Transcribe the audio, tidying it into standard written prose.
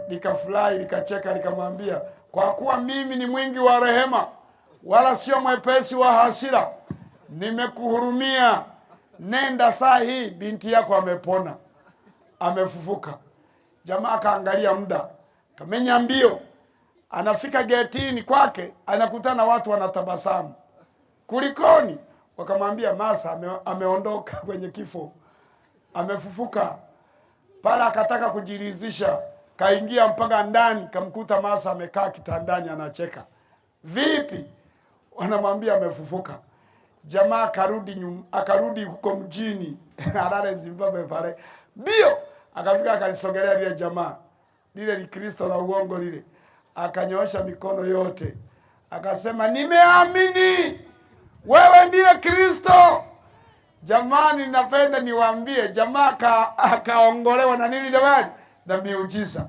Nikafurahi, nikacheka, nikamwambia kwa kuwa mimi ni mwingi wa rehema, wala sio mwepesi wa hasira, nimekuhurumia. Nenda saa hii, binti yako amepona, amefufuka. Jamaa akaangalia muda, kamenya mbio, anafika getini kwake, anakutana watu wanatabasamu. Kulikoni? Wakamwambia Masa ameondoka kwenye kifo, amefufuka. Pale akataka kujiridhisha, kaingia mpaka ndani, kamkuta Masa amekaa kitandani anacheka. Vipi? Wanamwambia amefufuka. Jamaa akarudi huko mjini Harare, Zimbabwe pale mbio, akafika akalisogelea lile jamaa lile, ni Kristo la uongo lile, akanyoosha mikono yote akasema, nimeamini wewe ndiye Kristo. Jamani, napenda niwaambie, jamaa akaongolewa na nini jamani? Na miujiza.